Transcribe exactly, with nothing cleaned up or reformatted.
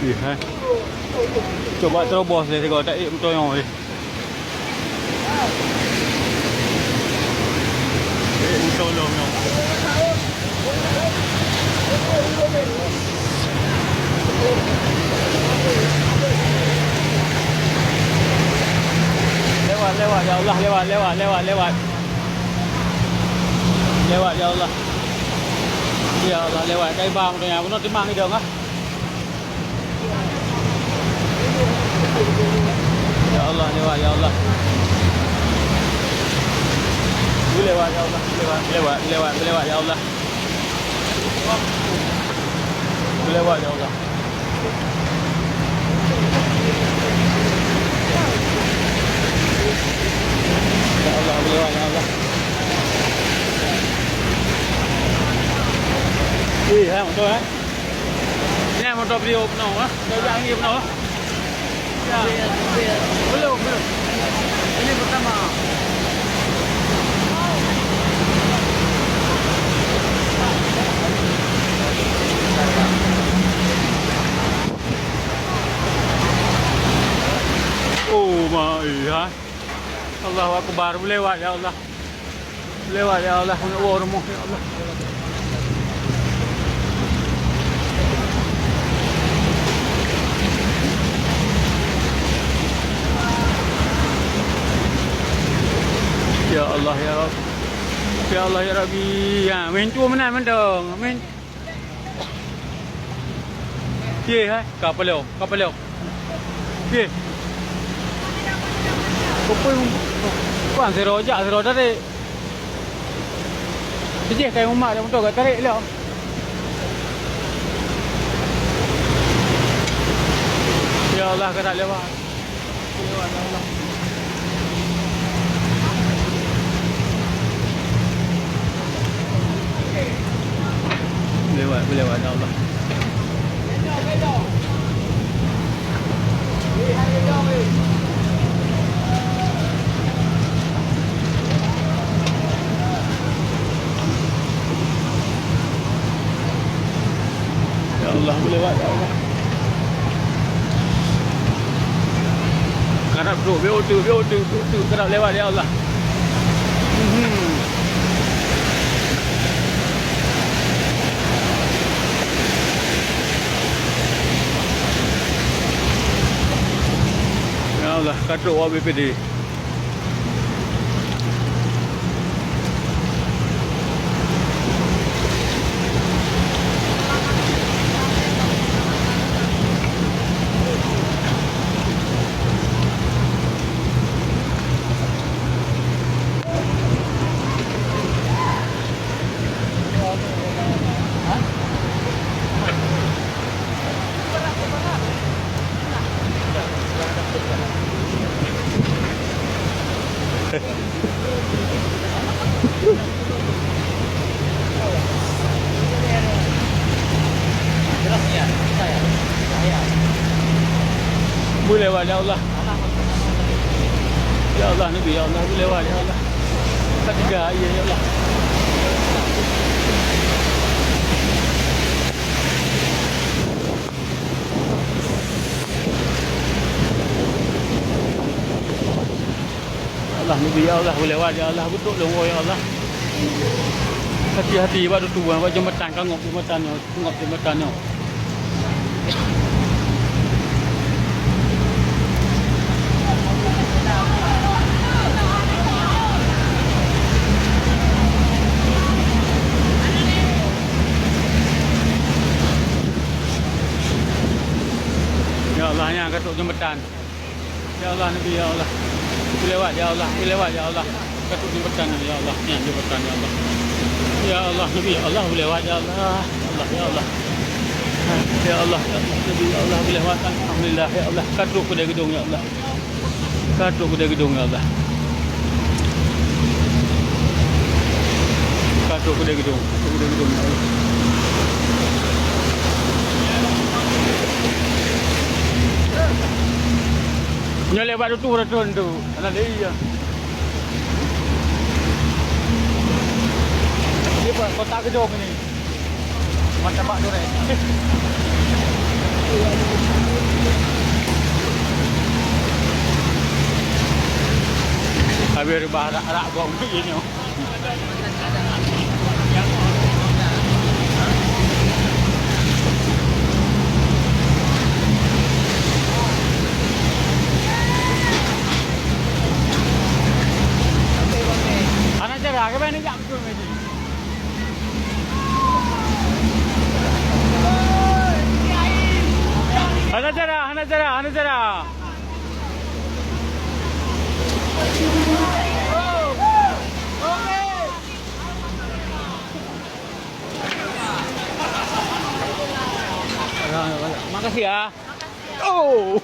Ih, hai. Cuba terobos lé sigoe, taék meuteungoh lé. Ék meuteungoh nyoe. Lewat, lewat, ya Allah, lewat, lewat, lewat, lewat. Lewat, ya Allah. Ya Allah, lewat. Kai bang tu nya, bunoe timang idong ah. Ya Allah, lewat, ya Allah. Lewat, ya Allah. Lewat, lewat, lewat, lewat, ya Allah. Lewat, ya Allah. Ya Allah, lewat, ya Allah. Ih, hai, motor, eh. Ni motor beliau penuh, ah. Dah jak angin penuh, ah. Ya. Belum, belum. Ini pertama. Oh, ma, iya. Allahu Akbar, lewat, ya Allah. Lewat, ya Allah, keuneuk woe rumoh, ya Allah. Ya Allah, ya Rabb. Ya Allah, ya Rabbi. Ya, main tu meunan mantong. Main. Piye hai? Ka peuleuh, ka peuleuh. Piye? Kupui kuang sidroe jak, sidroe tarek. Bijéh kai umak dak moto ka tarek lom. Ya Allah, ka that lewat. Lewat, lewat, ya Allah. Ya Allah, boleh buat, ya Allah. Karab trok, biar otu, biar otu, biar otu, karab lewat, ya Allah. Mhm. Ya Allah, ka trok awak B P D. Boleh, ya Allah. Ya Allah, Nabi, ya Allah, boleh, ya Allah. Ketiga, ya, ya Allah. Ya Allah, Nabi, ya Allah, ulewat, ya Allah, beutôi lôn, ya Allah. Hati-hati bak dutu, bak jeumbatan, ka ngok jeumbatan nyoe, ngok jeumbatan nyoe. Ya Allah, nyan ka trok jeumbatan. Ya Allah, Nabi, ya Allah. Ulewat, ya Allah. Ulewat, ya Allah. Ka trok jeumbatan, ya Allah. Nyan jeumbatan, ya Allah. Ya Allah, Nabi, ya Allah. Ulewat, ya Allah. Ya Allah, ya Allah. Ya Allah, ya Allah. Nabi, ya Allah. Ulewat. Alhamdulillah, ya Allah. Ka trok keudéh geudong, ya Allah. Ka trok keudéh geudong, ya Allah. Ka trok keudéh geudong. Ka trok keudéh geudong, ya Allah. Nyoe lé bak dutu, dutu, dutu. Alah, lé iya. Ini apa? Kota gedong ini. Martabak Duren. Habis reubah rak-rak gong lagèe nyoe. Hana cara, kiban jak beutôi ngaji. Hana cara, hana cara, hana cara. Makasih ya. Oh.